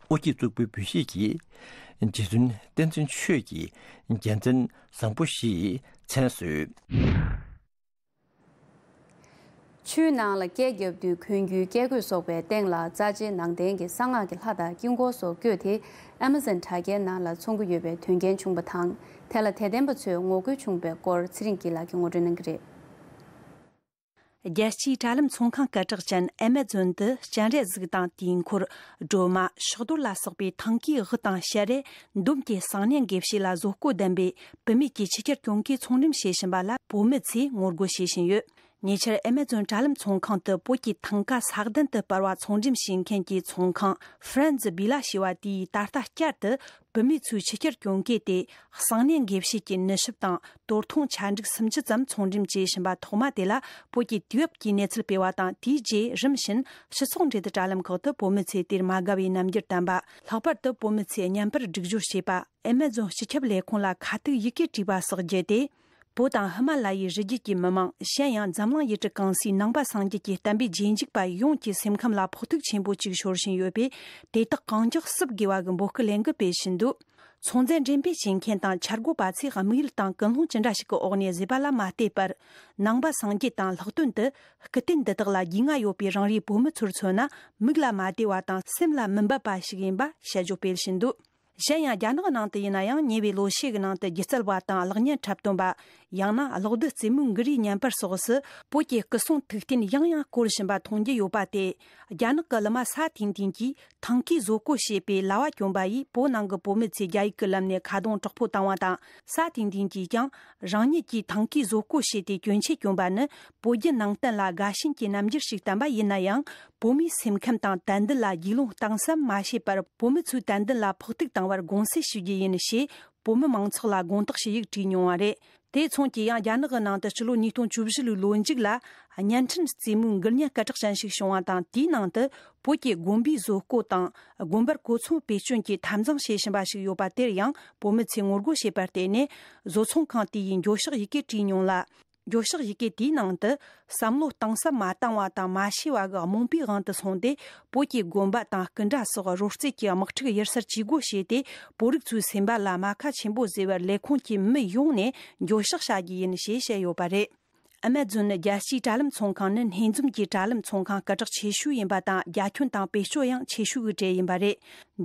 དབུ་སྐྱེས་གཙུག་པུའི་འབུལ་བཞེས་ཀྱིས་རྗེ་བཙུན་བསྟན་འཛིན་ཆོས་ཀྱི་རྒྱལ་མཚན་བཟང་པོ་བཞིས་མཚན་གསོལ། ཆུའི་ནང་ལ་སྐད་བརྒྱབ་དུས་གོན་རྒྱུའི་སྐད་གོས་གསོག་པའི་སྟེང་ལ་རྩ་ཆེའི་ནང་རྟེན་གྱི་གསང་སྔགས་ཀྱི་ལྷ་དང་དཀྱིལ་འཁོར་སོགས་བཀོད་དེ་ཨ་མ་ཛོན་དྲ་རྒྱའི་ནང་ལ་འཚོང་གི་ཡོད་པའི་དོན་རྐྱེན་བྱུང་བ་དང་། དེ་ལ་དད་ལྡན་པ་ཚོས་ངོ་རྒོལ་བྱུང་བའི་སྐོར་ཚེ་རིང་སྐྱིད་ལགས་ཀྱིས་ངོ་སྤྲོད་གནང་གི་རེད། རྒྱལ་སྤྱིའི་དྲ་ལམ་ཚོང་ཁང་སྐད་གྲགས་ཅན་ཨ་མ་ཛོན་དུ་སྤྱན་རས་གཟིགས་དང་དེའི་འཁོར་སྒྲོལ་མ་ཕྱག་རྡོར་ལ་སོགས་པའི་ཐང་གའི་དབུ་དང་ཞལ་རས་འདོམས་ཀྱི་གསང་སྙིང་དགེ་བཤེས་ལ་བཟོ་བཀོད་ལྡན་པའི་བུད་མེད་ཀྱི་ཆུ་ཁྱེར་གྱོན་གོས་ཚོང་འགྲེམས་བྱེད་བཞིན་པ་ལ་བོད་མི་ཚོས་ངོ་རྒོལ་བྱེད་བཞིན་ཡོད། ཉེ་ཆར་ཨ་མ་ཛོན་དྲ་ལམ་ཚོང་ཁང་དུ་བོད་ཀྱི་ཐང་ག་ས་གདན་དུ་སྤར་བ་ཚོང་འགྲེམས་བྱེད་མཁན་གྱི་ཚོང་ཁང་Friends Villa ཞེས་པ་དེས་ད་ལྟ་བསྐྱར་དུ་བུད་མེད་ཚོའི་ཆུ་ཁྱེར་གྱོན་གོས་དེ་གསང་སྙིང་དགེ་བཤེས་ཀྱི་ནུས་ཞིབ་དང་དོར་ཐུང་ཆ་འགྲིག་སུམ་ཅུ་ཙམ་ཚོང་འགྲེམས་བྱེད་བཞིན་པ་ཐོག་མ་དེ་ལ་བོད་ཀྱི་དུས་བབ་ཀྱིས་གནས་ཚུལ་སྤེལ་བ་དང་། དེའི་རྗེས་རིམ་བཞིན་སྤྱི་ཚོགས་འབྲེལ་མཐུད་དྲ་ལམ་ཁག་ཏུ་བོད་མི་ཚོས་དེར་མ་དགའ་བའི་རྣམ་འགྱུར་བསྟན་པ། ལྷག་པར་དུ་བོད་མི་ཚོས་བརྙན་པར་སྒྲིག་སྦྱོར་བྱས་པ། ཨ་མ་ཛོན་སྤྱི་ཁྱབ་ལས་ཁུངས་ལ་ཁ་ཐུག་ཡི་གེ་བྲིས་པ་སོགས་བརྒྱུད་དེ། བོད་དང་ཧི་མ་ལ་ཡའི་རི་རྒྱུད་ཀྱི་མི་མང་། གཞན་ཡང་འཛམ་གླིང་ཡུལ་གྲུ་གང་སའི་ནང་པ་སངས་རྒྱས་ཀྱི་བསྟན་པའི་རྗེས་འཇུག་པ་ཡོངས་ཀྱི་སེམས་ཁམས་ལ་ཕོག་ཐུག་ཆེན་པོ་ཅིག་ཤོར་བཞིན་ཡོད་པས། དེ་དག་གང་མགྱོགས་བསུབ་དགོས་པ་གི་འབོད་སྐུལ་ལས་འགུལ་སྤེལ་བཞིན་འདུག་ཚོང་རྫས་འགྲེམས་སྤེལ་བྱེད་མཁན་དང་འཆར་འགོད་པ་ཚོས་དམིགས་ཡུལ་དང་ཀུན་སློང་ཅི་འདྲ་ཞིག་གི་འོག་ནས་བཟོས་པ་ལ་མ་ལྟོས་པར། ནང་པ་སངས་རྒྱས་དང་ལྷག་དོན་དུ་སྐུ་རྟེན་འདི་དག་ལ་རྒྱུས་མངའ་ཡོད་པའི་རང་རེའི་བོད་མི་ཚོར་མཚོན་ན། མིག་ལ་མ་བདེ་བ་དང་སེམས་ལ་མི་འབབ་པ་ཞིག་ཡིན་པ་དཔྱད་བརྗོད་སྤེལ་བཞིན་འདུག་གཞན་ཡང་རྒྱ་ནག་ནང་དུ་ཡིན་ན་ཡང་ཉེ་བའི་ལོ་ཤས་ཀྱི་ནང་དུ་སྒྱུ་རྩལ་བ་དང་གློག་བརྙན་འཁྲབ་སྟོན་པ། ཡང་ན་གློག་རྡུལ་རྩེད་མོའི་འགུལ་རིས་ཉན་པར་སོགས་སུ་བོད་ཀྱི་སྐུ་སྲུང་ཐུགས་རྟེན་ཡང་ཡང་བསྐོར་བཞིན་པ་མཐོང་རྒྱུ་ཡོད་པ་སྟེ། རྒྱ་ནག་གི་གླུ་མ་ས་ཐིང་ཐིང་གིས་ཐང་ཀའི་བཟོ་བཀོད་བྱས་པའི་ལྭ་བ་གྱོན་པ་ཡིས་བོད་ནང་གི་བོད་མི་ཚོས་རྒྱ་ཡིག་གི་ལམ་ནས་ཁ་རྡུང་དྲག་པོ་བཏང་བ་དང་། ས་ཐིང་ཐིང་གིས་ཀྱང་རང་ཉིད་ཀྱིས་ཐང་ཀའི་བཟོ་བཀོད་བྱས་ཏེ་གྱོན་ཆས་གྱོན་པ་ནི་བོད་བརྒྱུད་ནང་བསྟན་ལ་དགའ་ཞེན་གྱི་རྣམ་འགྱུར་ཞིག་བསྟན་པ་ཡིན་ན་ཡང་། བོད་མིའི་སེམས་ཁམས་དང་དད་འདུན་ལ་རྒྱུས་ལོན་གཏིང་ཟབ་མ་བྱས་པར། བོད་མི་ཚོའི་དད་འདུན་ལ་ཕོག་ཐུག་བཏང་བར་དགོངས་སེལ་ཞུ་རྒྱུ་ཡིན་ཞེས། བོད་མི་མང་ཚོགས་ལ་དགོངས་དག་ཞུ་ཡིག་བྲིས་མྱོང་བ་རེད། དེ་མཚུངས་ཀྱིས་ཡང་རྒྱ་ནག་གི་ནང་དུ་ཕྱི་ལོ་ཉིས་སྟོང་བཅུ་བཞི་ལོའི་ལོ་མཇུག་ལ། བརྙན་འཕྲིན་རྩེད་མོའི་འགུལ་བརྙན་སྐད་གྲགས་ཅན་ཞིག་བྱུང་བ་དང་། དེའི་ནང་དུ་བོད་ཀྱི་དགོན་པའི་བཟོ་བཀོད་དང་། དགོན་པར་གོ་མཚོན་བེད་སྤྱོད་ཀྱིས་འཐབ་འཛིང་བྱེད་བཞིན་པ་ཞིག་ཡོད་པ་དེར་ཡང་བོད་མི་ཚོས་ངོ་རྒོལ་བྱས་པར་བརྟེན་ནས། བཟོ་ཚོང་ཁང་དེ་ཡིས་འགྱོད་བཤགས་ཡི་གེ་བྲིས་མྱོང་ལ། འགྱོད་བཤགས་ཡི་གེ་དེའི་ནང་དུ། བསམ་བློ་གཏིང་ཟབ་མ་བཏང་བ་དང་མ་ཤེས་པ་གི་རྨོངས་པའི་དབང་དུ་སོང་སྟེ། བོད་ཀྱི་དགོན་པ་དང་སྐུ་འདྲ་སོགས་རོལ་རྩེད་ཀྱི་དམག་འཁྲུག་གཡུར་སར་ཇུས་འགོད་བྱས་ཏེ། བོད་རིགས་ཚོའི་སེམས་པ་ལ་རྨ་ཁ་ཆེན་པོ་བཟོས་པར་ལས་ཁུངས་ཀྱི་མི་ཡོངས་ནས་འགྱོད་བཤགས་བྱ་རྒྱུ་ཡིན་ཞེས་བཤད་ཡོད་པ་རེད། ཨ་མེ་ཛོན་རྒྱལ་སྤྱིའི་དྲ་ལམ་ཚོང་ཁང་ནི་སྣེ་འཛོམས་ཀྱི་དྲ་ལམ་ཚོང་ཁང་སྐད་གྲགས་ཆེ་ཤོས་ཡིན་པ་དང་། རྒྱ་ཁྱོན་དང་བེད་སྤྱོད་ཡང་ཆེ་ཤོས་ཀྱི་གྲས་ཡིན་པ་རེད།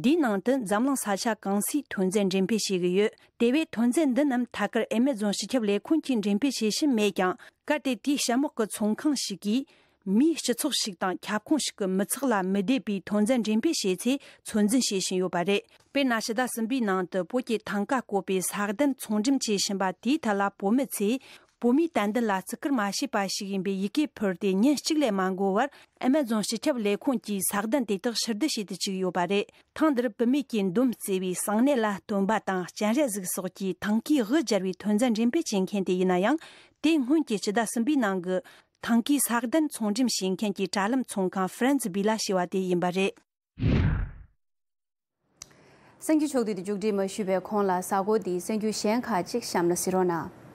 འདིའི་ནང་དུ་འཛམ་གླིང་ས་ཆ་གང་སའི་ཐོན་རྫས་འགྲེམས་སྤེལ་བྱེད་ཀྱི་ཡོད། དེ་བས་ཐོན་རྫས་འདི་རྣམས་ཐད་ཀར་ཨེ་མེ་ཛོན་སྤྱི་ཁྱབ་ལས་ཁུངས་ཀྱིས་འགྲེམས་སྤེལ་བྱེད་བཞིན་མེད་ཀྱང་། གལ་ཏེ་དེའི་ཞྭ་དམག་གི་ཚོང་ཁང་ཞིག་གིས་མིའི་སྤྱི་ཚོགས་ཤིག་དང་ཁྱབ་ཁོངས་ཤིག་གི་མི་ཚགས་ལ་མི་བདེ་བའི་ཐོན་རྫས་འགྲེམས་སྤེལ་བྱས་ཚེ་ཚོད་འཛིན་བྱེད་བཞིན་ཡོད་པ་རེད། དཔེར་ན་ཕྱི་ཟླ་གསུམ་པའི་ནང་དུ་བོད་ཀྱི་ཐང་ཀ་བཀོད་པའི་ས་གདན་ཚོང་འགྲེམས་བྱེད་བཞིན་པ་དེའི་ཐད་ལ་བོད་མི་ཚོས་བོད་མིའི་དད་འདུན་ལ་བརྩི་བཀུར་མ་བྱས་པ་ཞིག་ཡིན་པའི་ཡི་གེ་ཕུལ་ཏེ་ཉིན་གཅིག་ལས་མ་འགོར་བར། ཨ་མེ་ཛོན་སྤྱི་ཁྱབ་ལས་ཁུངས་ཀྱིས་ས་གདན་དེ་དག་ཕྱིར་བསྡུ་བྱེད་དུ་བཅུག་ཡོད་པ་རེད། ཐེངས་འདིར་བུད་མེད་ཀྱི་འདོམ་རྩེ་བའི་གསང་གནས་ལ་སྟོན་པ་དང་སྤྱན་རས་གཟིགས་སོགས་ཀྱི་ཐང་གའི་དབུ་སྦྱར་བའི་ཐོན་རྫས་འགྲེམས་སྤེལ་བྱེད་མཁན་དེ་ཡིན་ན་ཡང་། དེ་སྔོན་གྱི་ཕྱི་ཟླ་གསུམ་པའི་ནང་གི་ཐང་གའི་ས་གདན་ཚོང་འགྲེམས་བྱེད་མཁན་གྱི་དྲ་ལམ་ཚོང་ཁང་Friends Villa ཞེས་པ་དེ་ཡིན་པ་རེད། གསར་འགྱུར་ཕྱོགས་བསྡུས་དེ་མཇུག་སྒྲིལ་མ་ཞུས་པའི་གོང་ལ་གཟའ་འཁོར་འདིའི་གསར་འགྱུར་གཞན་ཁག་ཅིག་གཤམ་ལ་གཟིགས་རོགས་གནང་།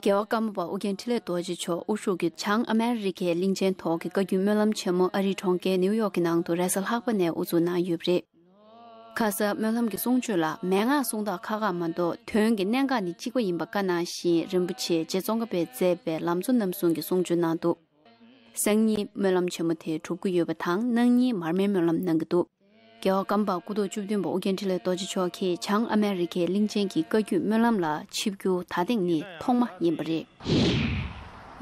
རྒྱལ་བ་ཀརྨ་པ་ཨོ་རྒྱན་འཕྲིན་ལས་རྡོ་རྗེ་མཆོག་དབུ་བཞུགས་ཀྱི་བྱང་ཨ་མེ་རི་ཁའི་གླིང་ཆེན་ཐོག་གི་བཀའ་བརྒྱུད་སྨོན་ལམ་ཆེན་མོ་ཨ་རིའི་གྲོང་ཁྱེར་ནིའུ་ཡོག་གི་ནང་དུ་རེས་གཟའ་ལྷག་པ་ནས་དབུ་འཛུགས་གནང་ཡོད་པ་རེད། ཁ་ས་སྨོན་ལམ་གྱི་གསུང་ཆོས་ལ་མན་ངག་གསུང་སྟངས་ཁག་ཁག་མ་གཏོགས་དོན་གྱི་གནད་འགག་ནི་གཅིག་པ་ཡིན་པ་བཀའ་གནང་བཞིན། རིན་པོ་ཆེ་རྗེ་ཙོང་ཁ་པས་མཛད་པའི་ལམ་གཙོ་རྣམ་གསུམ་གྱི་གསུང་ཆོས་གནང་འདུག་སང་ཉིན་སྨོན་ལམ་ཆེན་མོ་དེ་གྲུབ་ཀྱི་ཡོད་པ་དང་། གནངས་ཉིན་མར་མེའི་སྨོན་ལམ་གནང་གི་འདུག་རྒྱལ་བ་ཀརྨ་པ་སྐུ་ཐོག་བཅུ་བདུན་པ་ཨོ་རྒྱན་འཕྲིན་ལས་རྡོ་རྗེ་མཆོག་གིས་བྱང་ཨ་མེ་རི་ཁའི་གླིང་ཆེན་གྱི་བཀའ་བརྒྱུད་སྨོན་ལམ་ལ་ཆིབས་བསྒྱུར་ད་ཐེངས་ནི་ཐོག་མ་ཡིན་པ་རེད།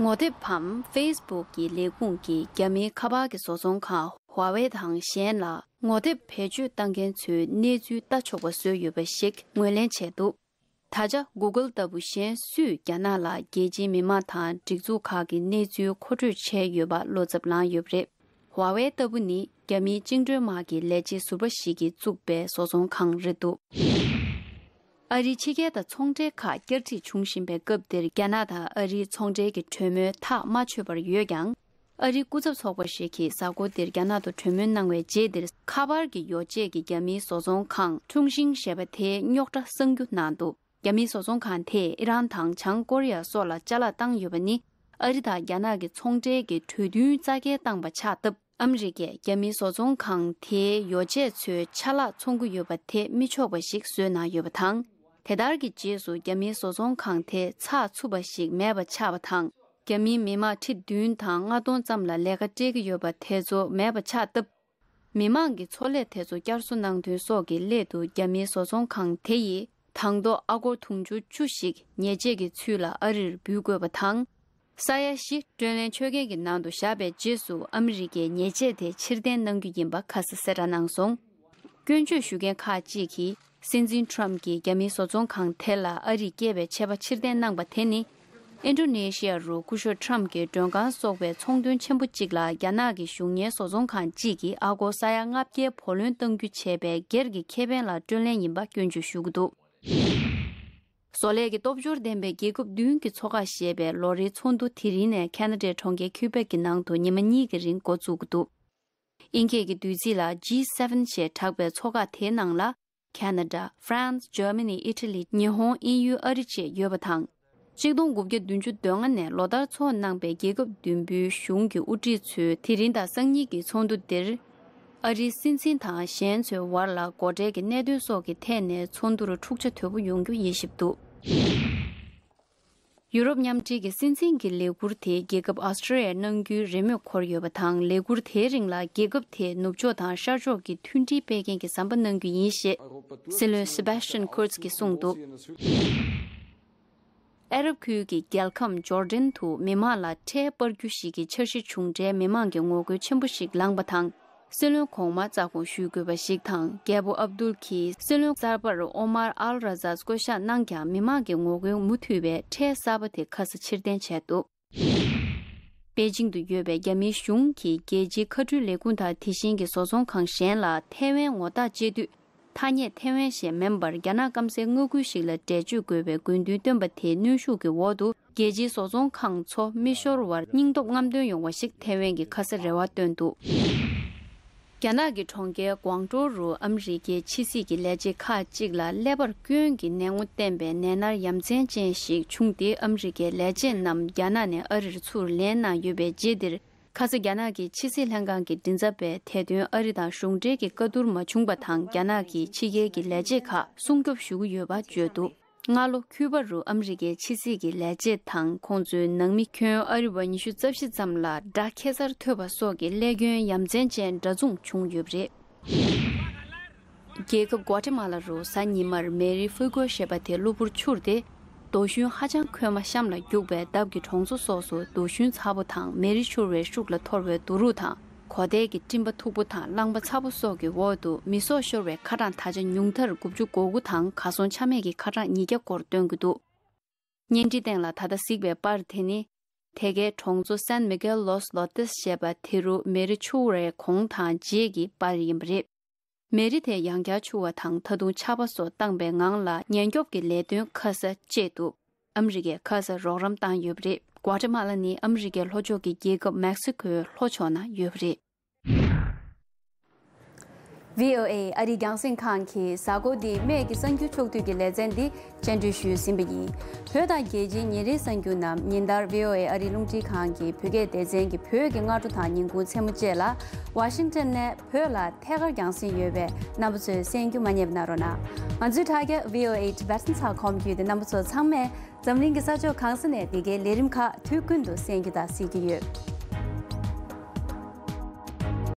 ངོ་དེབ་བམ་Facebook གི་ལས་ཁུངས་ཀྱིས་རྒྱ་མིའི་ཁ་པར་གྱི་བཟོ་ཚོང་ཁང་Huawei དང་གཞན་ལ་ངོ་དེབ་བེད་སྤྱོད་བཏང་མཁན་ཚོའི་གནས་ཚུལ་ལྟ་ཆོག་པ་བཟོས་ཡོད་པ་ཞིག་ངོས་ལེན་བྱས་འདུག་ད་ཆ་Google ལྟ་བུ་གཞན་སུས་རྒྱ་ནག་ལ་རྒྱལ་སྤྱིའི་མི་མང་དང་སྒྲིག་འཛུགས་ཁག་གི་གནས་ཚུལ་མཁོ་སྤྲོད་བྱས་ཡོད་པ་བློ་འཚབ་ལངས་ཡོད་པ་རེད། Huawei ལྟ་བུ་ནི་རྒྱ་མིའི་བཅིངས་འགྲོལ་དམག་གི་ལས་བྱེད་ཟུར་པ་ཞིག་གིས་བཙུགས་པའི་བཟོ་ཚོང་ཁང་རེད་འདུག་ཨ་རིའི་ཕྱི་རྒྱལ་དང་ཚོང་འབྲེལ་ཁག་བསྐྱར་སྒྲིག་བྱུང་བཞིན་པའི་སྐབས་འདིར། རྒྱ་ནག་དང་ཨ་རིའི་ཚོང་འབྲེལ་གྱི་གྲོས་མོལ་ཐག་མ་ཆོད་པར་ཡོད་ཀྱང་། ཨ་རིའི་སྐུ་ཚབ་ཚོགས་པ་ཞིག་གིས་གཟའ་འཁོར་འདིར་རྒྱ་ནག་ཏུ་གྲོས་མོལ་གནང་བའི་རྗེས་འདིར། ཁ་པར་གྱི་ཡོ་བྱད་ཀྱི་རྒྱ་མིའི་བཟོ་ཚོང་ཁང་ཁྲུང་ཤིང་ཞེས་པ་དེའི་རྙོག་དྲ་གསང་རྒྱུ་གནང་འདུག་རྒྱ་མིའི་བཟོ་ཚོང་ཁང་དེས་ཨི་རན་དང་བྱང་ཀོ་རི་ཡ་སོགས་ལ་ཅ་ལག་བཏང་ཡོད་པ་ནི། ཨ་རི་དང་རྒྱ་ནག་གི་ཚོང་འབྲེལ་གྱི་གྲོས་མཐུན་རྩ་འགལ་བཏང་པ་ཆགས་སྟབས། ཨ་མི་རི་ཀས་རྒྱ་མིའི་བཟོ་ཚོང་ཁང་དེའི་ཡོ་བྱད་ཚོའི་ཆ་ལག་འཚོང་གི་ཡོད་པ་དེ་མི་ཆོག་པ་ཞིག་བཟོས་གནང་ཡོད་པ་དང་། དེ་ལྟར་གྱི་རྗེས་སུ་རྒྱ་མིའི་བཟོ་ཚོང་ཁང་དེ་ཚགས་ཚུད་པ་ཞིག་མེད་པ་ཆགས་པ་དང་། རྒྱ་མིའི་མི་དམངས་ཁྲི་བདུན་དང་ལྔ་སྟོང་ཙམ་ལ་ལས་ཀ་སྤྲད་ཀྱི་ཡོད་པ་དེ་ཚོ་མེད་པ་ཆགས་སྟབས། མི་དམངས་ཀྱི་འཚོ་ལས་དེ་ཚོ་བསྐྱར་གསོ་གནང་དོན་སོགས་ཀྱི་སླད་དུ། རྒྱ་མིའི་བཟོ་ཚོང་ཁང་དེ་ཡིས་དང་ཐོག་ཨ་སྒོར་དུང་ཕྱུར་བཅུ་ཞིག་ཉེས་ཆད་ཀྱི་ཚུལ་ལ་ཨ་རིར་འབུལ་དགོས་པ་དང་། ས་ཡ་བཞི་སྤྲོད་ལེན་ཆོད་གན་གྱི་ནང་དུ་བཞག་པའི་རྗེས་སུ། ཨ་མི་རི་ཀས་ཉེས་ཆད་དེ་ཕྱིར་འཐེན་གནང་རྒྱུ་ཡིན་པ་ཁ་གསལ་གསལ་བསྒྲགས་གནང་སོང་། སྐྱོན་བརྗོད་ཞུ་མཁན་ཁག་ཅིག་གིས། སྲིད་འཛིན་ཊམ་གྱིས་རྒྱ་མིའི་བཟོ་ཚོང་ཁང་དེ་ལ་ཨ་རིས་བསྐྱེད་པའི་ཆད་པ་ཕྱིར་འཐེན་གནང་པ་དེ་ནི། ཨིན་ཌོ་ནེ་ཤི་ཡ་རུ་སྐུ་ཞབས་ཊམ་གྱིས་མགྲོན་ཁང་སོགས་པའི་ཚོང་དོན་ཆེན་པོ་གཅིག་ལ། རྒྱ་ནག་གི་གཞུང་གཉེར་བཟོ་ཚོང་ཁང་གཅིག་གིས་ཨ་སྒོར་ས་ཡ་ལྔ་བརྒྱའི་བུ་ལོན་གཏང་རྒྱུ་བྱས་པའི་སྒེར་གྱི་ཁེ་ཕན་ལ་སྤྲོད་ལེན་ཡིན་པ་སྐྱོན་བརྗོད་ཞུ་གི་འདུག་བཟོ་ལས་ཀྱི་སྟོབས་འབྱོར་ལྡན་པའི་རྒྱལ་ཁབ་བདུན་གྱི་ཚོགས་ཁག་ཞེས་པའི་ལོ་རེའི་ཚོགས་འདུ་དེ་རིང་ནས་ཁ་ན་ཌའི་གྲོང་ཁྱེར་ཁུ་བེག་གི་ནང་དུ་ཉི་མ་གཉིས་ཀྱི་རིང་འགོ་བཙུགས་ཀྱི་འདུག་དབྱིན་སྐད་ཀྱི་བསྡུས་ཚིག་ལ་ཇི་སེ་ཝེན་ཞེས་གྲགས་པའི་ཚོགས་ཁག་དེའི་ནང་ལ། ཁ་ན་ཌ། ཧྥ་རན་སི། འཇར་མ་ནི། ཨི་ཊ་ལི། ཉི་ཧོང་། དབྱིན་ཡུལ། ཨ་རི་བཅས་ཡོད་པ་དང་། གཅིག་སྟོང་དགུ་བརྒྱ་བདུན་ཅུ་དོན་ལྔ་ནས་ལོ་ལྟར་ཚོགས་གནང་པའི་རྒྱལ་ཁབ་བདུན་པོའི་གཞུང་གི་དབུ་ཁྲིད་ཚོས་དེ་རིང་དང་སང་ཉིན་གྱི་ཚོགས་འདུ་འདིར། ཨ་རིའི་སྲིད་འཛིན་དང་གཞན་ཚོའི་དབར་ལ་སྒོ་ཁྲལ་གྱི་གནད་དོན་སོགས་ཀྱི་ཐད་ནས་ཚོགས་འདུར་འཁྲུག་ཆ་དོད་པོ་ཡོང་རྒྱུ་དབྱེ་ཞིབ་འདུག་ཡུ་རོབ་མཉམ་འབྲེལ་གྱི་སྲིད་འཛིན་གྱི་ལས་འཁུར་དེ་རྒྱལ་ཁབ་ཨོ་སི་ཀྲི་ཡ་གནང་རྒྱུའི་རེ་མོས་འཁོར་ཡོད་པ་དང་། ལས་འཁུར་དེའི་རིང་ལ་རྒྱལ་ཁབ་དེས་ནུབ་ཕྱོགས་དང་ཤར་ཕྱོགས་ཀྱི་མཐུན་སྒྲིལ་སྤེལ་མཁན་གྱི་ཟམ་པ་གནང་རྒྱུ་ཡིན་ཞེས་སྲིད་བློན་སེ་བྷ་སི་ཅན་ཁུར་ཚི་གིས་གསུངས་འདུག། ཨ་རབ་ཁུལ་གྱི་རྒྱལ་ཁམས་ཇོར་ཌན་དུ་མི་མང་ལ་ཁྲལ་སྤར་རྒྱུ་ཞིག་གི་འཆར་གཞི་བྱུང་འཕྲལ། མི་མང་གི་ངོ་རྒོལ་ཆེན་པོ་ཞིག་ལངས་པ་དང་། སྲིད་བློན་གོང་མ་རྩ་དགོངས་ཞུ་དགོས་པ་ཞིག་དང་། རྒྱལ་པོ་ཨབ་དུལ་གྱིས་སྲིད་བློན་གསར་པར་ཨོ་མར་ཨལ་ར་ཛཱས་བསྐོ་གཞག་གནང་ཀྱང་། མི་མང་གི་ངོ་རྒོལ་མུ་མཐུད་པས་ཁྲལ་གསར་པ་དེ་ཁ་ས་ཕྱིར་འཐེན་བྱས་འདུག། པེ་ཅིང་དུ་ཡོད་པའི་རྒྱ་མིའི་གཞུང་གིས་རྒྱལ་སྤྱིའི་མཁའ་འགྲུལ་ལས་ཁུངས་དང་དེ་བཞིན་གྱི་བཟོ་ཚོང་ཁང་གཞན་ལ་ཐའེ་ཝན་ངོ་རྟགས་སྤྱད་དུས། ཐ་སྙད་ཐའེ་ཝན་ཞེས་མིན་པར་རྒྱ་ནག་སྐམ་སའི་མངའ་ཁུལ་ཞིག་ལ་འགྲེལ་བརྗོད་དགོས་པའི་དགོས་འདུན་བཏོན་པ་དེའི་གནོན་ཤུགས་ཀྱི་འོག་ཏུ། རྒྱལ་སྤྱིའི་བཟོ་ཚོང་ཁང་ཚོ་མི་ཤོར་བར་སྙིང་སྟོབས་རྔམ་སྟོན་ཡོང་བ་ཞིག་ཐའེ་ཝན་གྱིས་ཁ་ས་རེ་བ་བཏོན་འདུག། རྒྱ་ནག་གི་གྲོང་ཁྱེར་ཀོང་ཀྲོའུ་རུ་ཨ་མི་རི་ཀའི་ཕྱི་སྲིད་ཀྱི་ལས་བྱེད་ཁག་ཅིག་ལ་ཀླད་པར་སྐྱོན་གྱི་ནད་ངོ་བསྟན་པའི་ནད་མནར་ཡ་མཚན་ཅན་ཞིག་བྱུང་སྟེ། ཨ་མི་རི་ཀའི་ལས་བྱེད་རྣམས་རྒྱ་ནག་ནས་ཨ་རིར་ཚུར་ལེན་གནང་ཡོད་པའི་རྗེས་འདིར། ཁ་ས་རྒྱ་ནག་གི་ཕྱི་སྲིད་ལྷན་ཁང་གི་མགྲིན་ཚབ་པས་དེ་དོན་ཨ་རི་དང་གཞུང་འབྲེལ་གྱི་བཀའ་བསྡུར་མ་བྱུང་པ་དང་། རྒྱ་ནག་གི་ཕྱི་རྒྱལ་གྱི་ལས་བྱེད་ཁག་སྲུང་སྐྱོབ་ཞུ་གི་ཡོད་པ་བརྗོད་འདུག། སྔ་ལོ་ཁྱུ་པ་རུ་ཨ་མི་རི་ཀའི་ཕྱི་སྲིད་ཀྱི་ལས་བྱེད་དང་། ཁོང་ཚོའི་ནང་མི་ཁྱོན་ཨ་རི་བ་ཉི་ཤུ་རྩ་བཞི་ཙམ་ལ་སྒྲ་ཁེ་སར་ཐོས་པ་སོགས་ཀྱི་ཀླད་སྐྱོན་ཡ་མཚན་ཅན་འདྲ་མཚུངས་བྱུང་ཡོད་པ་རེད། རྒྱལ་ཁབ་ཀོ་ཊེ་མ་ལ་རུ་གཟའ་ཉི་མར་མེ་རི་ཧྥུ་གོ་ཞེས་པ་དེ་གློ་བུར་འཕྱུར་ཏེ། རྡོ་ཞུན་ཧ་ཅང་ཁོལ་མ་གཤམ་ལ་རྒྱུག་པས། འདབས་ཀྱི་གྲོང་ཚོ་སོགས་སུ་རྡོ་ཞུན་ཚ་པོ་དང་མེ་རི་འཕྱུར་བའི་ཤུགས་ལ་འཐོར་བའི་རྡོ་རུག་དང་། གོ་དལ་གྱི་སྤྲིན་པ་མཐུག་པོ་དང་རླངས་པ་ཚ་པོ་སོགས་ཀྱི་འོག་ཏུ་མི་སྲོག་ཤོར་བའི་ཁ་གྲངས་ད་ཆ་ཉུང་མཐར་དགུ་བཅུ་གོ་དགུ་དང་། གར་སོང་ཆ་མེད་ཀྱི་ཁ་གྲངས་ཉིས་བརྒྱ་སྐོར་སྟོན་གྱི་འདུག། བརྙན་འཕྲིན་སྟེང་ལ་ད་ལྟ་གཟིགས་པའི་པར་དེ་ནི། དེ་གའི་གྲོང་ཚོ་སན་མི་གེལ་ལོས་ལོ་ཏེས་ཞེས་པ་དེ་རུ་མེ་རི་འཕྱུར་བའི་གོང་དང་རྗེས་ཀྱི་པར་ཡིན་པ་རེད། མེ་རི་དེ་ཡང་བསྐྱར་འཕྱུར་བ་དང་། ད་དུང་ཆར་པ་སོགས་བཏང་པའི་ངང་ལ་ཉེན་སྐྱོབ་ཀྱི་ལས་དོན་ཁ་ས་བཅད་འདུག། ཨ་མི་རི་ཀས་ཁ་ས་རོགས་རམ་བཏང་ཡོད་པ་རེད། ཀོ་ཊེ་མ་ལ་ནི་ཨ་མི་རི་ཀའི་ལྷོ་ཕྱོགས་ཀྱི་རྒྱལ་ཁབ་མེག་སི་ཁོའི་ལྷོ་ཕྱོགས་ན་ཡོད་པ་རེད། བྷི་ཨོ་ཨེ་ཨ་རིའི་རྒྱང་སྲིང་ཁང་གི་གཟའ་འཁོར་འདིའི་སྨད་ཀྱི་གསར་འགྱུར་ཕྱོགས་བསྡུས་ཀྱི་ལེ་ཚན་འདི་སྤྱན་འབུལ་ཞུས་ཟིན་པ་ཡིན། བོད་དང་རྒྱལ་སྤྱིའི་ཉིན་རེའི་གསར་འགྱུར་རྣམས་ཉིན་ལྟར་བྷི་ཨོ་ཨེ་ཨ་རིའི་རླུང་འཕྲིན་ཁང་གི་བོད་སྐད་སྡེ་ཚན་གྱི་བོད་ཀྱི་སྔ་དྲོ་དང་ཉིན་གུང་མཚན་མོ་བཅས་ལ། ཝ་ཤིང་ཊོན་ནས་བོད་ལ་ཐད་ཀར་རྒྱང་སྲིང་ཡོད་པས། རྣམ་པ་ཚོས་གསན་རྒྱུ་མ་བསྙེལ་བ་གནང་རོགས་གནང་། ང་ཚོའི་དྲ་རྒྱ་བྷི་ཨོ་ཨེ་ཊི་བེ་ཊོན་ཚ་ཁོམ་བརྒྱུད་དེ་རྣམ་པ་ཚོ་ཚང་མས་འཛམ་གླིང་གི་ས་ཕྱོགས་གང་ས་ནས་འདི་གའི་ལས་རིམ་ཁག་དུས་ཀུན་ཏུ་གསན་རྒྱུ་དང་གཟིགས་རྒྱུ་ཡོད།